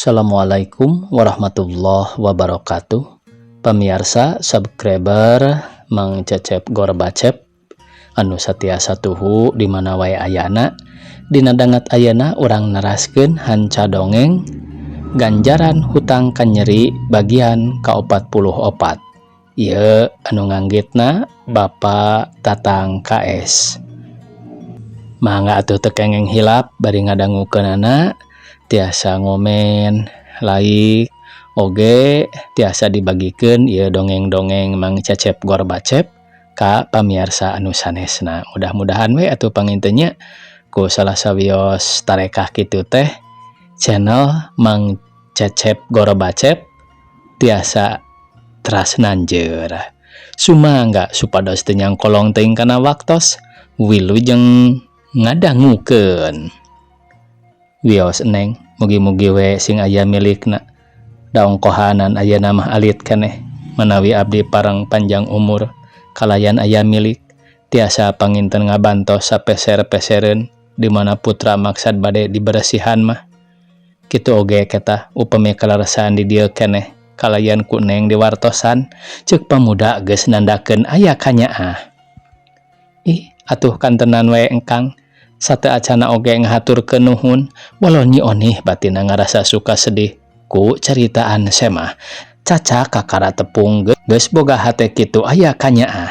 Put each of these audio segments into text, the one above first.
Assalamualaikum warahmatullahi wabarakatuh. Pemirsa, subscriber Mang Cecep Gorbacep anu satiasa tuhu di mana wae ayana. Dina danget ayana urang neraskeun hanca dongeng Ganjaran Hutang Kanyeri bagian ka-44. Ieu anu nganggitna Bapak Tatang KS. Mangga atuh teu kenging hilap bari ngadangukeunana, tiasa ngomen, like, oge tiasa dibagikeun ieu dongeng-dongeng Mang Cecep Gorbacep ka pamiarsa anu sanesna. Mudah-mudahan we atuh panginten nya ku salah sawios tarekah kitu teh channel Mang Cecep Gorbacep tiasa teras nanjeur. Sumangga supados teu nyangkolong teuing kana waktos, wilujeng ngadangukeun. Wios, Neng, mugi-mugi we sing aya milikna, da ongkohanan ayeuna mah alit keneh. Manawi abdi pareng panjang umur kalayan aya milik, tiasa panginten ngabantos sapeser-pesereun di mana putra maksad bade diberesihan mah. Kitu oge ketah upami kaleresan di dieu keneh kalayan ku Neng diwartosan, ceuk pamuda geus nandakeun aya kanyaah. Ih, atuh kantenan we, Engkang. Sateu acana oge ngahaturkeun nuhun. Walau Nyi Onih batinna ngarasa suka sedih ku caritaan Semah. Caca kakara tepung geus boga hate kitu aya kanyaah.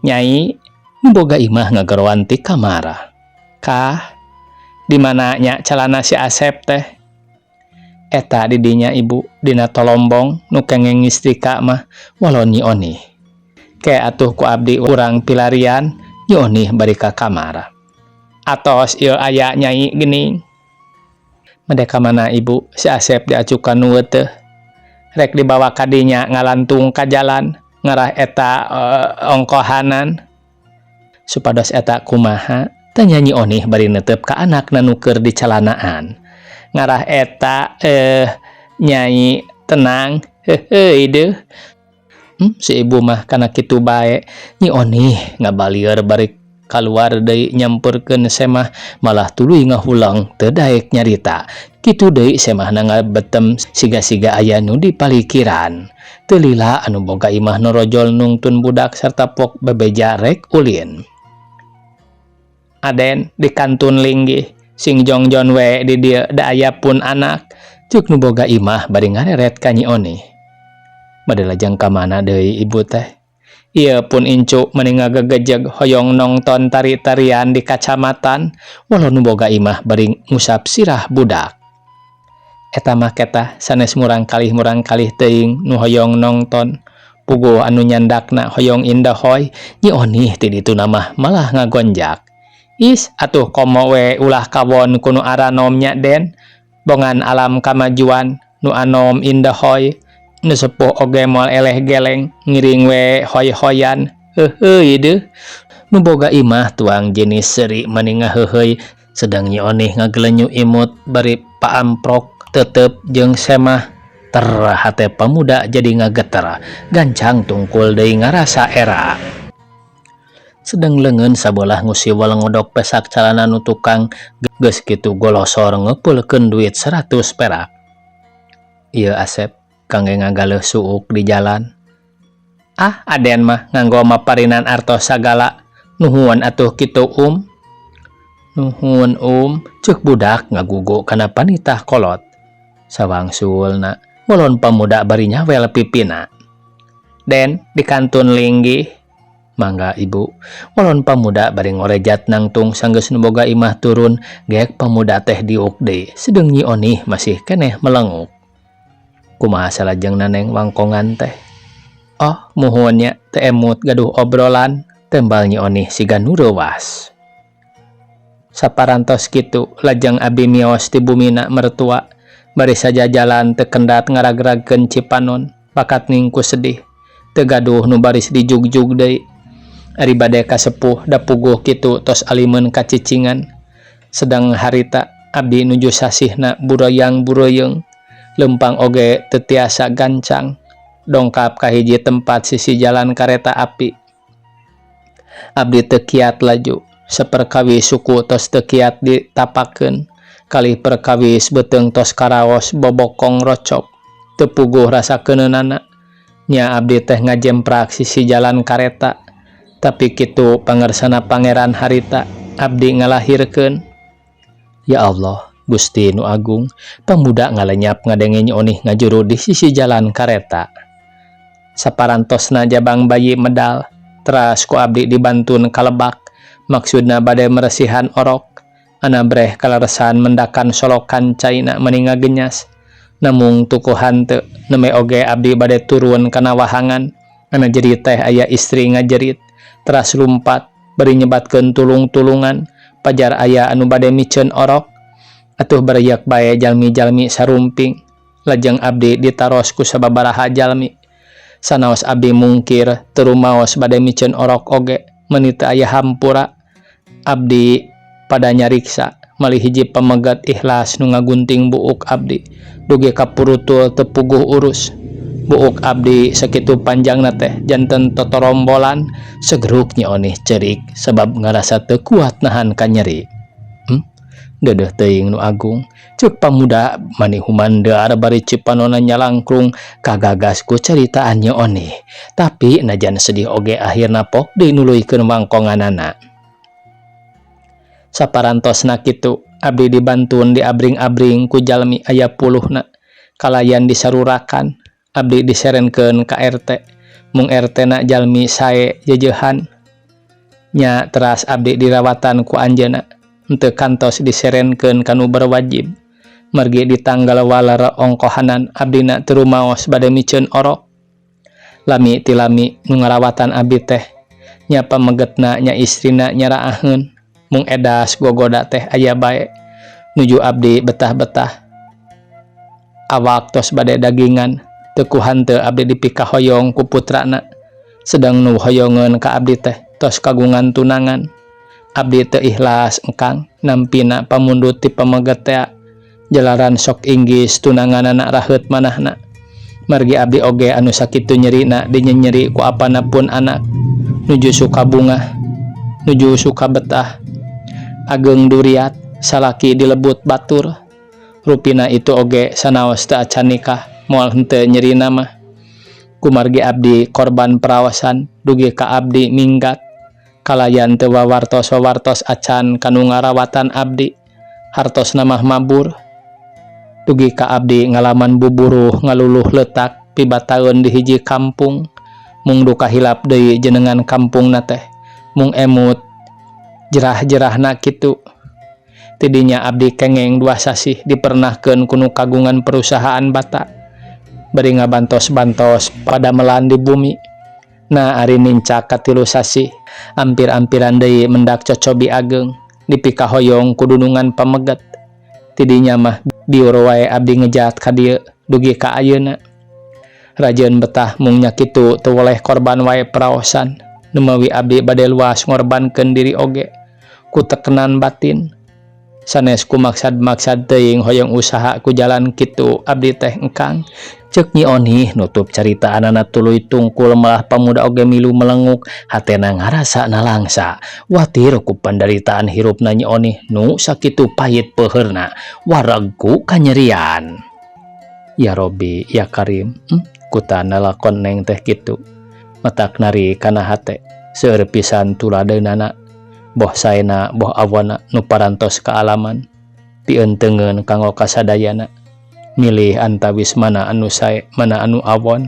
Nyai, nu boga imah ngageroan ti kamar. Kah, di mana nya calana si Asep teh? Eta di dinya, Ibu, dina tolombong nu kenging ngistrika mah, walau Nyi Onih. Ke atuh ku abdi urang pilarian. Nyi Onih bari ka kamar. Atos ieu aya Nyai geuning. Made ka mana, Ibu, si Asep diacukan nu teh? Rek dibawa ka dinya ngalantung ka jalan ngarah eta ongkohanan. Supados eta kumaha? Tanya Nyi Onih bari netep ka anakna nu keur di calanaan. Ngarah eta Nyai tenang, heuheuy deuh. Si ibu mah kana kitu bae. Nyi Onih ngabalieur bari kaluar deui nyamperkeun Semah, malah tuluy ngahulang teu daek nyarita. Kitu deui Semahna ngabetem siga-siga aya nu dipalikiran. Teu lila anu boga imah norojol nungtun budak sarta pok bebeja rek ulin. Aden, dikantun linggih, sing jongjon we di dieu da aya pun anak, ceuk nu boga imah bari ngareret ka Nyi Onih. Bade lajeng ka mana deui ibu teh? Ieu pun incu meuni ngagegejeg hoyong nongton tari-tarian di kacamatan, walau nu boga imah bari ngusap sirah budak. Eta mah ketah sanes murangkalih-murangkalih teuing nu hoyong nongton. Puguh anu nyandakna hoyong indahoy. Nyi Onih ti dituna mah malah ngagonjak. Is, atuh komo we ulah kawon ku nu aranom nya, Den. Bongan alam kamajuan, nu anom indahoy, nu sepuh oge moal eleh geleng, ngiring we hoy-hoyan. Heuheuy deuh. Nu boga imah tuang jenis seuri mani ngaheuheuy, sedang Nyi Onih ngagelenyu imut bari paamprok tetep jeung Semah. Ter hate pamuda jadi ngageter, gancang tungkul deui ngarasa era. Sedang leungeun sabelah ngusiwel ngodok pesak calana nu tukang, geus kitu golosor ngeupulkeun duit 100 perak. Ieu Asep kangge ngagaleuh suuk di jalan. Ah, Aden mah nganggo maparinan artos sagala. Nuhun atuh kitu, Um. Nuhun, Um, ceuk budak ngagugu kana panitah kolot. Sawangsulna ngolon pamuda bari nyawel pipina. Den, dikantun linggih. Mangga, Ibu, ngolon pamuda bari ngorejat nangtung. Sanggeus nu boga imah turun, geek pamuda teh diuk deui, sedeng Nyi Onih masih keneh melenguk. Kumaha salajengna, Neng, wangkongan teh? Oh, muhun nya, teu emut gaduh obrolan, tembal Nyi Onih siga nu reuwas. Saparantos kitu lajeng abi mios ti bumina mertua, bari sajajalan teu kendat ngaragragkeun cipanon bakat ningku sedih. Teu gaduh nu baris dijugjug deui. Ari bade ka sepuh da puguh kitu tos alimeun ka cicingan. Sedang harita abdi nuju sasihna burayang bureuyeung, leumpang oge teu tiasa gancang, dongkap ka hiji tempat sisi jalan kareta api. Abdi teu kiat laju, saperkawi suku tos teu kiat ditapakeun. Kalih perkawis beuteung tos karaos bobokong rocok teu puguh rasa keuneunana. Nya abdi teh ngajemprak sisi jalan kareta tapi kitu pangersana Pangeran harita abdi ngalahirkeun. Ya Allah, Gusti nu Agung, pemuda ngalenyap ngadenge Nyi Onih ngajuru di sisi jalan kareta. Saparantosna jabang bayi medal, teras ku abdi dibantun ka lebak, maksudna bade meresihan orok. Anabreh kaleresan mendakan solokan caina meni ngagenyas. Namung tuku hanteu, nembe oge abdi bade turun kana wahangan, ana jadi teh aya istri ngajerit, teras lumpat bari nyebatkeun tulung-tulungan, pajar aya anu bade miceun orok. Atuh bereyak bae jalmi-jalmi sarumping, lajeng abdi ditaros ku sababaraha jalmi. Sanaos abdi mungkir teu rumaos bade miceun orok oge, meuni teu aya hampura. Abdi pada nyariksa, malih hiji pamegat ikhlas nu ngagunting buuk abdi, dugi ka purutul teu puguh urus. Buuk abdi sakitu panjangna teh janten totorombolan, segeruk Nyi Onih cerik sebab ngarasa teu kuat nahan kanyeri. Deudeuh teuing nu agung, ceuk pamuda mani humandar bari cipanona nyalangkrung kagagas ku caritaan Nyi Onih. Tapi najan sedih oge akhirna pok deui nuluykeun wangkonganana. Saparantosna kitu, abdi dibantun diabring-abring ku jalmi aya puluhna, kalayan disarurakan, abdi diserenkeun ka RT, mung RT na jalmi sae jeujeuhan. Nya teras abdi dirawatan ku anjeunna, henteu kantos diserenkeun ka nu berwajib. Margi ditanggal waler ongkohanan abdina teu rumaos bade miceun orok. Lami ti lami nu ngarawatan abdi teh nya pamegetna nya istrina nyaraaheun, mung edas gogoda teh aya bae nuju abdi betah-betah. Awak tos bade dagingan, teu ku hanteu abdi dipikahoyong ku putrana, sedang nu hoyongeun ka abdi teh tos kagungan tunangan. Abdi teu ikhlas engkang nampina pamundut ti pameget tea, jalaran sok inggis tunanganana raheut manahna. Margi abdi oge anu sakitu nyerina dinyenyeri ku apana pun anak, nuju suka bungah, nuju suka betah. Ageng duriat, salaki dilebut batur. Rupina itu oge sanaos teu acan nikah, moal henteu nyerina mah. Kumargi abdi korban perawasan dugi ka abdi minggat, kalayan teu wawartos-wawartos acan kanu ngarawatan abdi, hartosna mah mabur. Dugi ka abdi ngalaman buburuh ngaluluh leutak pibataeun di hiji kampung, mung duka hilap deui jenengan kampungna teh, mung emut jerah-jerahna kitu. Tidinya abdi kengeng 2 sasih dipernahkeun ku nu kagungan perusahaan bata, bari ngabantos-bantos padamelan di bumi. Nah ari nincak ka 3 sasih, ampir-ampiran deui mendak cocobi ageng, dipikahoyong ku dunungan pameget. Tidinya mah biur wae abdi ngejat ka dieu dugi ka ayeuna. Rajeun betah mung nya kitu teu weleh korban wae praosan, numawi abdi bade luas ngorbankeun diri oge ku tekenan batin. Sanes ku maksad-maksad teuing hoyong usaha ku jalan kitu abdi teh engkang. Ceuk Nyi Onih nutup caritaanana tuluy tungkul malah pamuda oge milu melenguk hatena ngarasa nalangsa watir ku pandaritaan hirupna Nyi Onih nu sakitu pahit peuheurna wareg ku kanyerian. Ya Robi ya Karim, kutana lakon neng teh kitu matak nari kana hate seueur pisan tuladeunana boh saena boh awana nu parantos kaalaman pientengeun kanggo kasadayana milih antawis mana anu sae mana anu awon.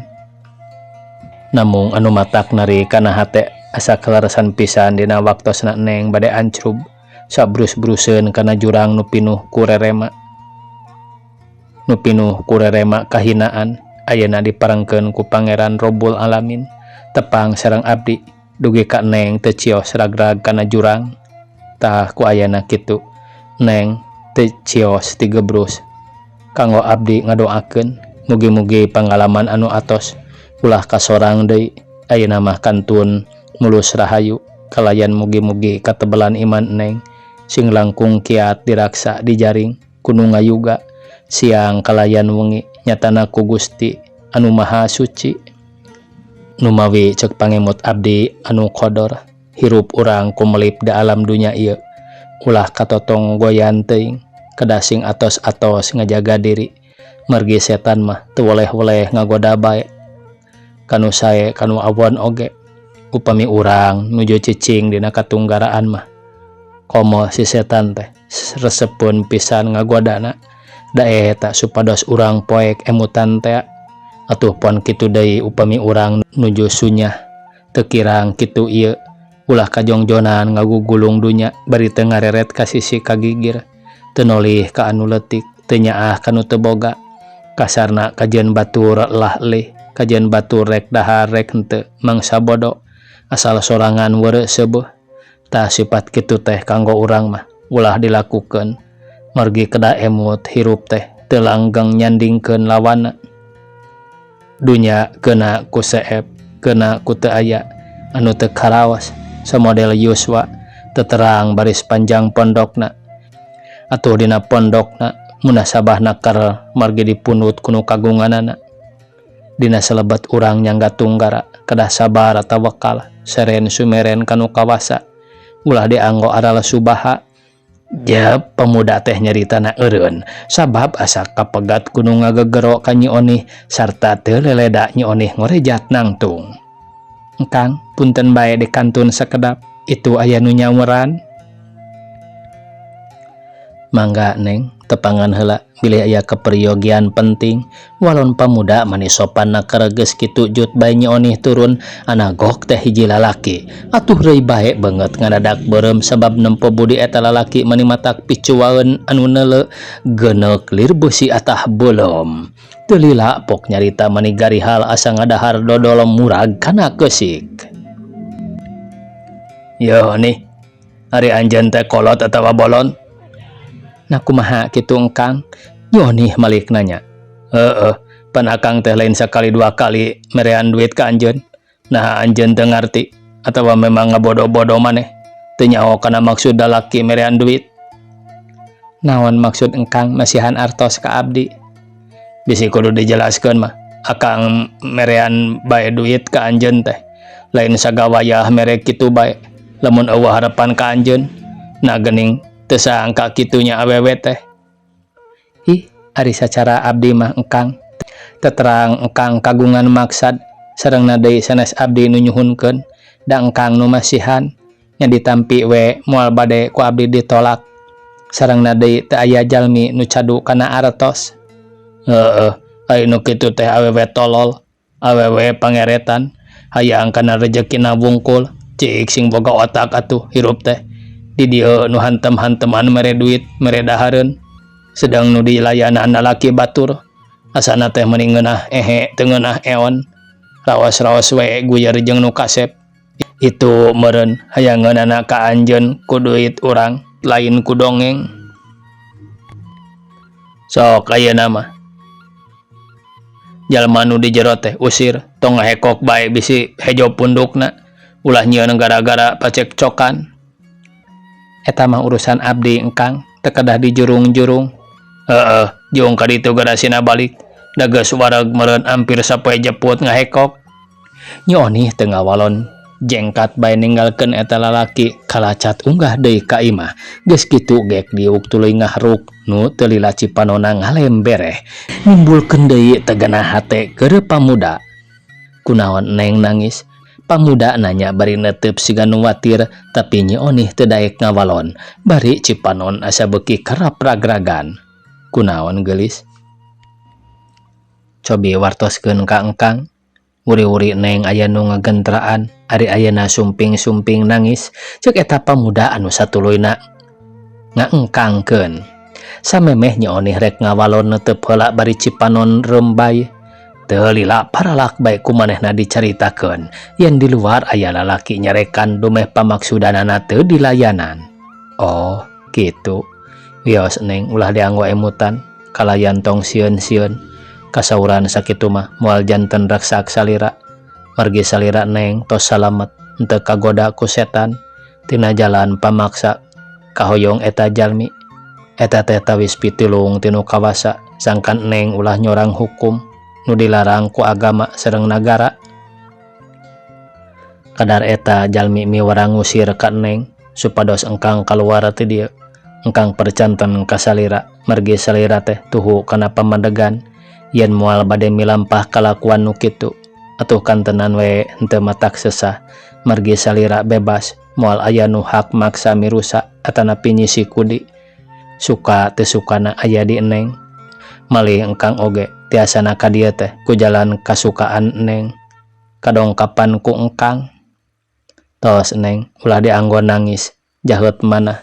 Namung anu matak nari kana hate asa kaleresan pisan dina waktosna neng bade ancrub sabrus-bruseun kana jurang nu pinuh ku rerema, nu pinuh ku rerema kahinaan. Ayeuna diparengkeun ku Pangeran Robul Alamin tepang sareng abdi dugi ka neng teu cios ragrag kana jurang. Tah ku ayana kitu neng teu cios tigebrus. Kanggo abdi ngadoakeun mugi-mugi pangalaman anu atos ulah kasorang deui. Ayeuna mah kantun mulus rahayu kalayan mugi-mugi katebelan iman neng sing langkung kiat diraksa dijaring ku nu ngayuga siang kalayan wengi nyatana ku Gusti anu Maha Suci. Numawi ceuk pangemut abdi anu kodor hirup urang kumelip di alam dunya ieu ulah katotong goyan teuing. Kedah sing atos-atos ngajaga diri. Margi setan mah teu weleh-weleh ngagoda bae. Kanu sae kanu awon oge. Upami urang nuju cicing dina katunggaraan mah komo si setan teh resepeun pisan ngagodana. Da eta supados urang poek emutan teh. Atuh pon kitu deui upami urang nuju sunyah teu kirang kitu ieu ulah kajongjonan ngagugulung dunya bari teu ngareret ka sisi kagigir teu nolih ka anu leutik teu nyaah ka nu teu boga kasarna kajeun batur lah lih kajeun batur rek dahar rek henteu mangsa bodo asal sorangan weureu seubeuh tah sifat kitu teh kanggo urang mah ulah dilakukeun margi kedah emut hirup teh teu langgeng nyandingkeun lawanna. Dunya keuna ku seep keuna ku teu aya anu teu karaos samodel yuswa teu terang baris panjang pondokna atuh dina pondokna munasabahna ker margi dipundut ku nu kagunganana. Dina salebet urang nyangga tunggara kedah sabar tawakal seren sumeren ka nu kawasa ulah dianggo aral subaha. Ja pemuda teh nyaritana eureun sabab asa kapegat ku nu ngagegero ka Nyi Onih sarta teu leleda Nyi Onih ngorejat nangtung. Engkang punten bae dikantun sakedap itu aya nu nyauran. Mangga Neng tepangan heula bilih aya keperyogian penting walon pamuda mani sopan na geus kitu jut bae Nyi Onih turun anagok teh hiji lalaki atuh reuy bae beungeut ngadadak beureum sabab nempo budi eta lalaki mani matak picuaeun anu neuleu geuneuk lir beusi atah beuleum teu lila pok nyarita mani garihal asa ngadahar dodol murag kana keusik. Yo nih ari anjeun teh kolot atawa bolon? Nah kumaha kitu engkang? Nyi Onih malik nanya. Heeh, pan akang teh lain sakali dua kali merean duit ka anjeun. Nah anjeun teu ngarti atawa memang ngabodo-bodo maneh teu nyaho kana maksud lalaki merean duit. Naon maksud engkang masihan artos ka abdi? Bisi kudu dijelaskeun mah. Akang merean bae duit ka anjeun teh. Lain sagawayah mere kitu bae. Lamun eueuh harapan ka anjeun. Nah geuning teu sangka kitunya awewe teh. Ih, ari sacara abdi mah engkang teterang engkang kagungan maksad sareng deui sanes abdi nu nyuhunkeun da engkang nu masihan nya ditampi we moal bade ku abdi ditolak sareng deui teu aya jalmi nu cadu kana artos. Heeh, ari nu kitu teh awewe tolol, awewe pangeretan, hayang kana rejekina wungkul, cik sing boga otak atuh hirup teh. Di dieu nu hantem-hanteman mere duit, mere dahareun, sedang nu dilayanan lalaki batur. Asana teh meuni ngeunah ehe teu ngeunah eon. Raos-raos we guyer jeung nu kasep. Itu meureun hayangeunana ka anjeun ku duit urang, lain ku dongeng. Sok ayeuna mah jalma nu di jero teh usir, tong ngahekok bae bisi hejo pundukna, ulah nyieun gara-gara pacekcokan. Eta mah urusan abdi engkang, teu kedah dijurung-jurung. Heeh, jung ka ditu garasina balik. Da geus wareg meureun ampir sapoe jeput ngahekok. Nyi Onih teu ngawalon jengkat bae ninggalkeun eta lalaki kalacat unggah deui ka imah. Geus kitu gek diuk tuluy ngahruk nu teu lila cipanona ngalem bereh. Nimbulkeun deui tegena hate keur pamuda. Kunaon Neng nangis? Pamuda nanya bari netep siga nu watir tapi Nyi Onih teu daek ngawalon bari cipanon asa beuki kerap ragragan. Kunaon geulis? Cobi wartoskeun ka engkang. Wuri-wuri Neng aya nu ngagentraan ari ayeuna sumping-sumping nangis ceuk eta pamuda anu satuluyna ngaengkangkeun. Samemeh Nyi Onih rek ngawalon netep heula bari cipanon rembay. Teu lila paralak bae ku manehna dicaritakeun yen di luar aya lalaki nyarekan dumeh pamaksudanana teu dilayanan. Oh, kitu. Wios Neng ulah dianggo emutan, kalayan tong sieun-sieun. Kasauran sakitu mah moal janten raksak salira. Margi salira Neng tos salamet henteu kagoda ku setan tina jalan pamaksa kahoyong eta jalmi. Eta teh tawis pitulung ti nu kawasa sangkan Neng ulah nyorang hukum nu dilarang ku agama sareng nagara. Kadar eta jalmi miwarang ngusir ka Neng supados engkang kaluar ti dieu. Engkang percanten ka salira margi salira teh tuhu kana pamadegan yen moal bade milampah kalakuan nu kitu atuh kantenan we henteu matak sesah margi salira bebas moal aya nu hak maksa mirusa atanapi nyisi kudi suka teu sukana aya di eneng malih engkang oge tiasana ka dieu teh ku jalan kasukaan eneng kadongkapan ku engkang tos eneng ulah dianggo nangis jaheut manah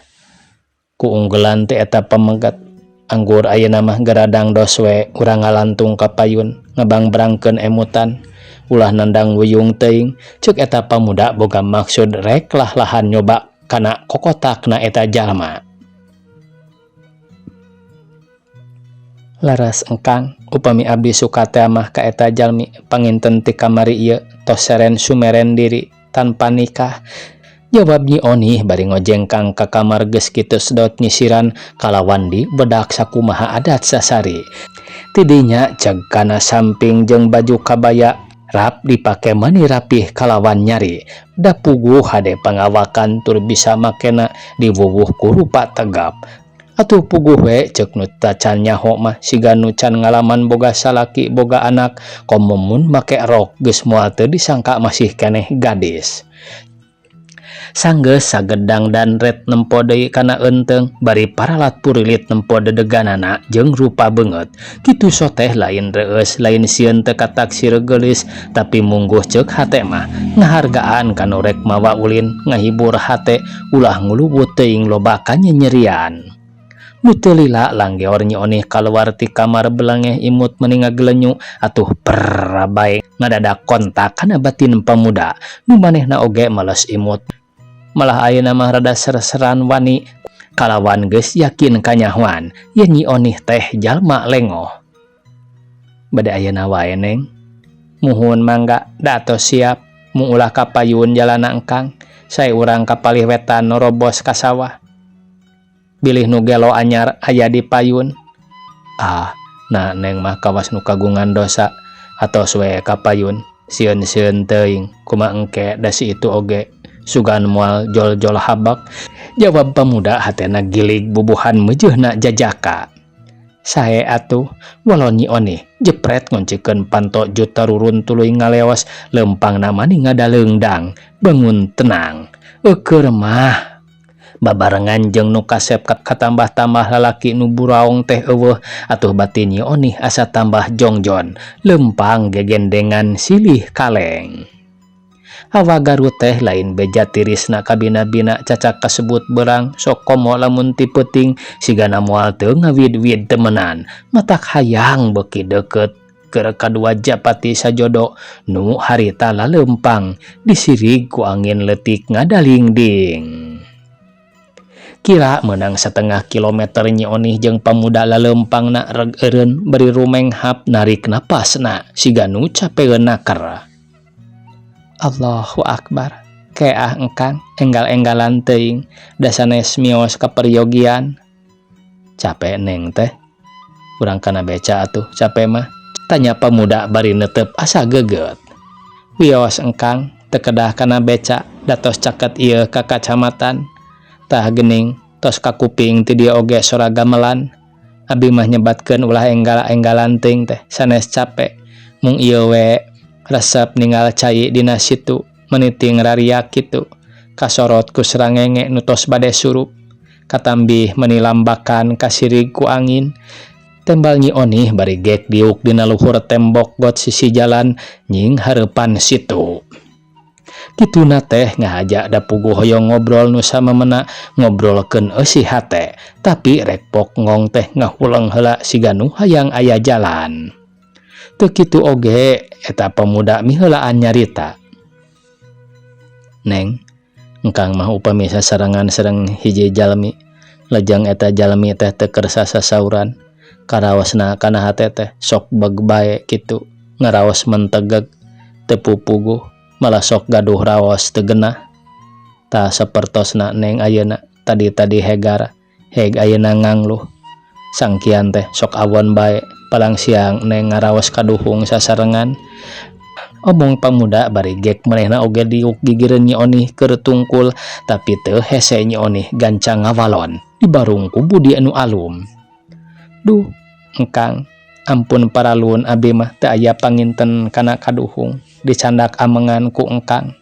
ku unggelan ti eta pamegat anggur ayeuna mah geradang dos we urang ngalantung ka payun ngabangbrangkeun emutan ulah nandang wuyung teuing ceuk eta pamuda boga maksud rek lah-lahan nyoba kana kokotakna eta jalma. Laras engkang upami abdi suka tea mah ka eta jalmi panginten ti kamari ieu tos seren sumeren diri tanpa nikah jawab Nyi Onih bari ngojengkang ka kamar geus kitu sedot nyisiran kalawan di bedak sakumaha adat sasari. Tidinya ceg kana samping jeung baju kabaya rap dipake mani rapih kalawan nyari da puguh hade pangawakan tur bisa makena diwuwuh ku rupa tegap. Atuh puguh we ceuk nu tacan nyaho mah siga nu can ngalaman boga salaki boga anak komo mun make rok geus moal teu disangka masih keneh gadis. Sanggeus sagedang dan ret nempo deui kana eunteung bari paralat purilit nempo dedeganana jeung rupa beungeut. Kitu soteh lain reueus lain sieun teu kataksir geulis tapi mungguh ceuk hate mah ngahargaan ka nu rek mawa ulin ngahibur hate ulah nguluwut teuing loba kanyenyerian. Nu teu lila langgeor Nyi Onih kaluar ti kamar belangeh imut meni ngagelenyu atuh perra bae ngadadak kontak kana batin pamuda nu manehna oge males imut malah ayeuna mah rada ser-seran wani kalawan geus yakin kanyahoan yen Nyi Onih teh jalma lengoh. Bade ayeuna wae neng. Muhun mangga da atos siap mung ulah ka payun jalana engkang sae urang ka palih wetan norobos ka sawah. Bilih nu gelo anyar aya di payun. Ah, nah neng mah kawas nu kagungan dosa atos we ka payun sieun-sieun teuing kumaha engke da si itu oge sugan moal jol-jol habak jawab pamuda hatena gilig bubuhan meujeuhna jajaka. Sae atuh walon Nyi Onih jepret ngoncikeun panto jut tarurun tuluy ngaleos leumpangna mani ngadaleungdang bangun tenang eukeur mah. Babarengan jeung nu kasep katambah-tambah lalaki nu buraong teh eueuh atuh batin Nyi Onih asa tambah jongjon leumpang gegendengan silih kaleng. Hawa Garut teh lain beja tirisna kabina-bina cacak kasebut beurang sok komo lamun ti peuting sigana moal teu ngawid-wid temenan matak hayang beuki deukeut keur kadua japati sajodo nu harita laleumpang disirig ku angin leutik ngadalingding. Kira meunang satengah kilometer Nyi Onih jeung pamuda laleumpangna reg eureun bari rumenghap narik napasna siga nu capeun naker. Allahu akbar keah engkang enggal-enggalan teuing da sanes mios kaperyogian. Capek neng teh urang kana beca atuh capek mah tanya pamuda bari neuteup asa geget. Wios engkang teu kedah kana beca da tos caket ieu ka kacamatan. Tah geuning tos kakuping ti dieu oge sora gamelan. Abi mah nyebatkeun ulah enggal-enggalan teuing teh sanes cape mung ieu we resep ninggal cai dina situ meniting rariak kitu kasorot ku srangenge nu tos bade surup katambih meni lambakan kasirig ku angin. Tembal Nyi Onih bari gek diuk dina luhur tembok got sisi jalan nying hareupan situ. Kituna teh ngahaja da puguh hoyong ngobrol nu samemena ngobrolkeun eusi hate tapi rek pok ngong teh ngahuleng heula siga nu hayang aya jalan. Teu kitu oge eta pemuda miheulaan nyarita. Neng, engkang mah upami sasarengan sareng hiji jalmi lejeng eta jalmi teh teu kersa sasauran karaosna kana hate teh sok beg bae kitu ngaraos mentegeg teu pupuguh malah sok gaduh raos teu genah. Tah sapertosna neng ayeuna tadi-tadi hegar heg ayeuna ngangluh sangkian teh sok awon bae palang siang neng ngaraos kaduhung sasarengan. Omong pamuda bari gek manehna oge diuk gigireun Nyi Onih keur tungkul tapi teu hese Nyi Onih gancang ngawalon. Dibarung ku budi anu alum. Duh, engkang, ampun paralun abi mah teu aya panginten kana kaduhung dicandak amengan ku engkang.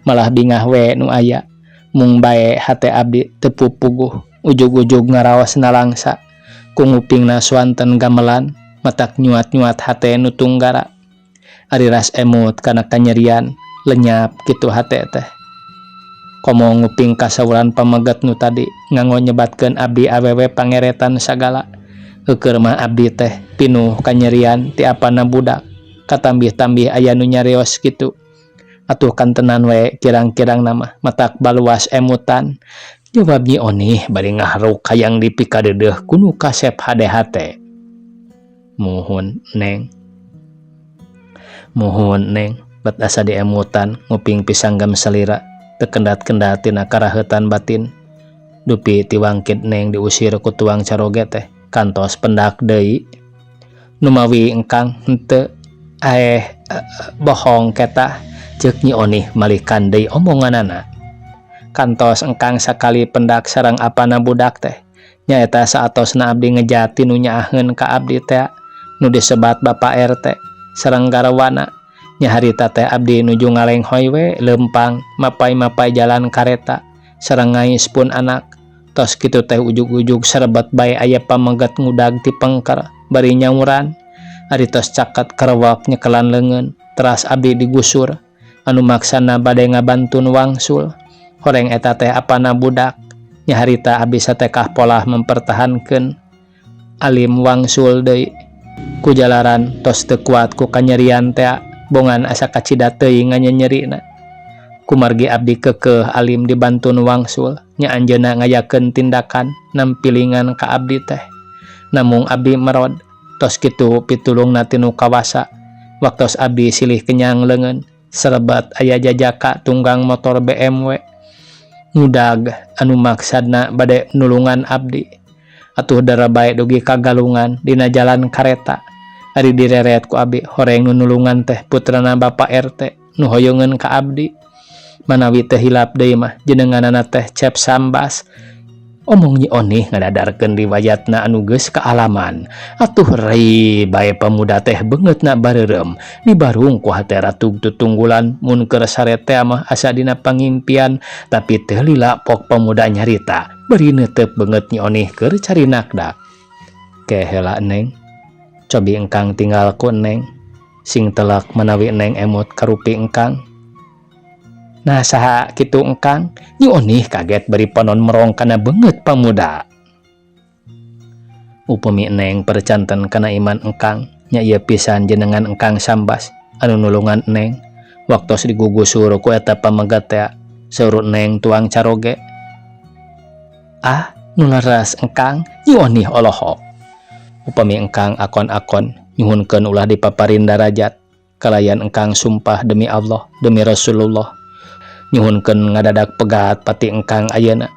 Malah bingah we nu aya. Mung bae hate abdi teu pupuguh ujug-ujug ngaraos nalangsa. Ku ngupingna suanten gamelan matak nyuat-nyuat hate nu tunggara. Ari ras emut kana kanyerian lenyap kitu hate teh. Komo nguping kasauran pameget nu tadi nganggo nyebatkeun abdi awewe pangeretan sagala. Eukeur mah abdi teh pinuh kanyerian ti apana budak. Katambih-tambih aya nu nyarios kitu. Atuh kantenan we kirang-kirangna mah matak baluas emutan. Jawab Nyi Onih bari ngaharuk hayang dipikadeudeuh ku nu kasep hade hate. Muhun Neng. Muhun Neng, bet asa diemutan nguping pisanggem salira teu kendat-kendat tina karaheutan batin. Dupi ti wangkid Neng diusir ku tuang caroge teh kantos pendak deui. Numawi engkang henteu aeh bohong ketah ceuk Nyi Onih malikan deui omonganana. Kantos engkang sakali pendak sareng apana budak teh nyaeta saatosna abdi ngejat ti nu nyaaheun ka abdi tea nu disebat Bapa RT sareng garwana. Nya harita teh abdi nuju ngalenghoy we leumpang mapay-mapay jalan kareta sareng ngais pun anak. Tos kitu teh ujug-ujug serebet bae aya pameget ngudag ti pengker bari nyawuran. Ari tos caket karewak nyekelan leungeun teras abdi digusur anu maksana bade ngabantun wangsul. Horeng eta teh apana budak. Nya harita abdi satekah polah mempertahankeun alim wangsul deui. Ku jalaran tos teu kuat ku kanyerian tea bongan asa kacida teuing nganyenyerina. Kumargi abdi keukeuh alim dibantun wangsul nya anjeunna ngayakeun tindakan nampilingan ka abdi teh. Namung abdi merod tos kitu pitulungna ti nu kawasa. Waktos abdi silih kenyang leungeun serebat aya jajaka tunggang motor BMW ngudag anu maksadna bade nulungan abdi. Atuh darabae dugi ka Galungan dina jalan kareta. Ari direret ku abdi horeng nu nulungan teh putrana Bapa RT nu hoyongeun ka abdi. Manawi teu hilap deui mah jenenganana teh Cep Sambas. Omong Nyi Onih ngadadarkeun riwayatna anu geus kaalaman. Atuh rei bae pamuda teh beungeutna bareureum dibarung ku hate ratug tutunggulan mun keur sare tea mah asa dina pangimpian tapi teu lila pok pamuda nyarita bari neuteup beungeut Nyi Onih keur carinakdak. Ke heula Neng, cobi engkang tinggal ku Neng, sing telak manawi Neng emut karupi engkang. Nah saha kitu engkang? Nyi Onih kaget bari panon merong kana beungeut pamuda. Upami Neng percanten kana iman engkang, nya ieu pisan jenengan engkang Sambas anu nulungan Neng. Waktos digugusur ku eta pamegat tea, saur Neng tuang caroge. Ah, nu leres engkang? Nyi Onih olohok. Upami engkang akon-akon nyuhunkeun ulah dipaparin darajat, kalayan engkang sumpah demi Allah, demi Rasulullah. Nyuhunkeun ngadadak pegat pati engkang ayeuna.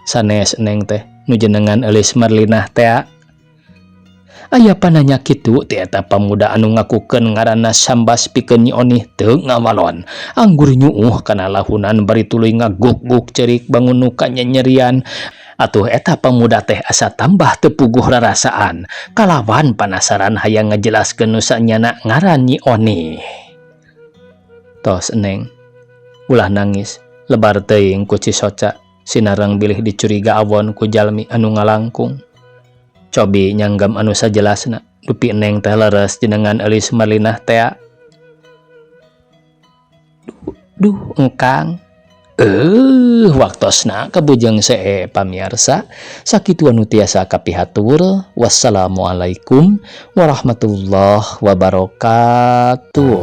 Sanes Neng teh nu jenengan Eulis Marlinah tea. Aya pananya kitu ti eta pamuda anu ngakukeun ngaranna Sambas pikeun Nyi Onih teu ngawalon. Anggur nyuuh kana lahunan bari tuluy ngaguk-guk ceurik bangun nu kanyanyerian. Atuh eta pamuda teh asa tambah teu puguh rarasaan kalawan panasaran hayang ngajelaskeun nu sanyana ngaran Nyi Onih. Tos Neng, ulah nangis, lebar teuing ku cisoca sinareng bilih dicuriga awon ku jalmi anu ngalangkung. Cobi nyanggem anu sajelasna dupi Neng teh leres jenengan Eulis Marlinah tea. Duh engkang. Waktosna kabujeng see pamiarsa sakitu anu tiasa kapihatur. Wassalamualaikum warahmatullahi wabarakatuh.